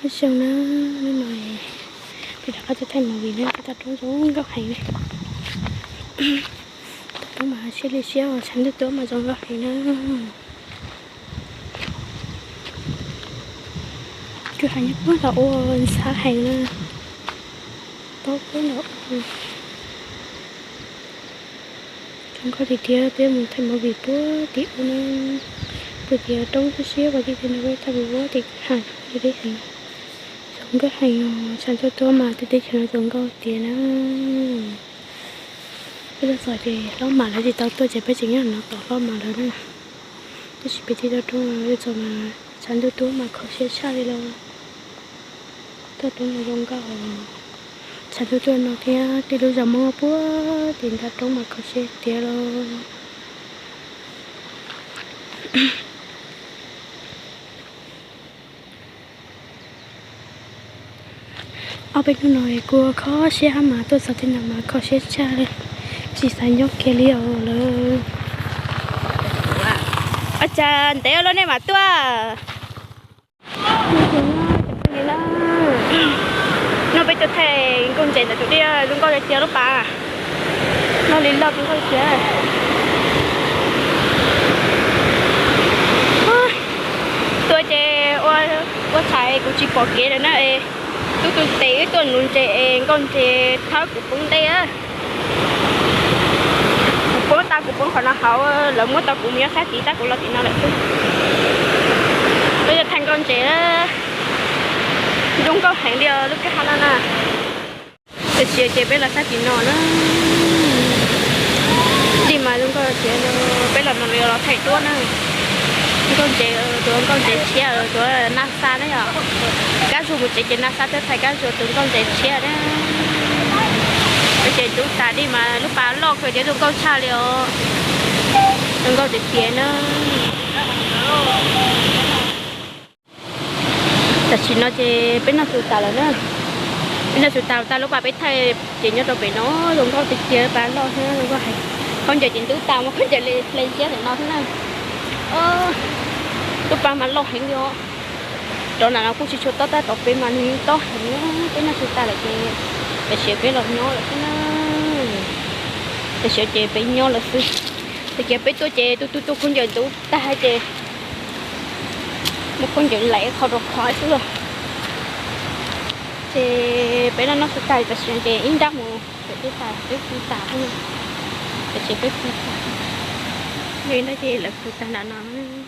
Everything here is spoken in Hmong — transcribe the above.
Nyob zoo na, hnub no peb rov qab tuaj thaij movie na, peb toj roob zoo nkauj heev li. Toj roob mas siab li siab, tshav ntuj tuaj mas zoo nkauj heev na. Kwj ha nyob puag nram ub ntxhab heev na. Toj puag nram ub. Zoo nkauj tiag tiag, peb mus thaij movie puag tim ub na. Puag tim roob siab siab, puag tim no peb thaij movie puag tim kwj ha, zoo nkauj li heev. Zoo nkauj heev, tshav ntuj tuaj mas tej teb chaws no zoo nkauj tiag na. Peb tuaj txog ces hlob mam lawv tsis tau tuaj ces peb tseem nyob no tos hlob mam lawv na. Tab sis peb thiaj toj roob txog mas tshav ntuj tuaj mas kho siab tshaj li lauj. Toj roob no zoo nkauj, tshav ntuj tuaj no thiab tej lub zos Hmoob puag tim nram roob mas kho siab tiag lauj. Ob peb hnub no kuj kho siab mas tuaj txog tej no mas kho siab tshaj li, tsis xav nyob kiag li os lawm. Ua cas ntev ua luaj nej mam tuaj. No peb tuaj thaij nkauj ntses ntawm tus dej, zoo nkauj tiag tiag lub pas. Loj li loj, zoo nkauj tiag. Tuaj ces ua tshais kuv tsis pom kev lawm na. Tub tu tes wb tuaj nuv ntses es nkauj ntses thawb kuv poob ntej. Kuv poob tau, kuv poob qhov no hauv, lawv muab tau kuv mus nyob sab tid tab kuv los tim no lawm xwb. Peb yuav thaij nkauj ntses, zoo nkauj heev li lub kwj ha no na. Tam sim ces peb los sab tim no na. Dej mas zoo nkauj tiag, peb los no los thaij duab na. Nkauj ntses, tus nkauj ntses tshiab, tus naj xa na yom. Kab Zuag mus tsev ces naj xa thiaj thaij Kab Zuag tus nkauj ntses tshiab na. Ces ntub tas dej mas lub pas loj kawg thiab zoo nkauj tshaj li os. Zoo nkauj tiag tiag na. Tam sim no ces peb noj su tas lawm na. Peb noj su tas, tas lub pas peb thaij ces nyob rau pem no zoo nkauj tiag tiag, pas loj thiab zoo nkauj heev. Khaub ncaws ces ntub tas, muaj khaub ncaws hle siab ntawm no xwb na. Lub pas mas loj heev li os. Rov nram no kuj tsis tshua tob tab tom peb mas nws tob heev na. Peb noj su tas lawm ces tam sim peb los nyob lawm xwb na. Tam sim ces peb nyob lawm xwb. Tam sim peb tuaj ces tus tus tus khaub ncaws ntub tag ces muaj khaub ncaws laim qhov rau qhov xwb los. Ces peb noj noj su tas tam sim ces ib nrab mus pem tej tas peb khu tas xwb na. Tam sim peb khu tas, nrab ces lawv khu tas nram no.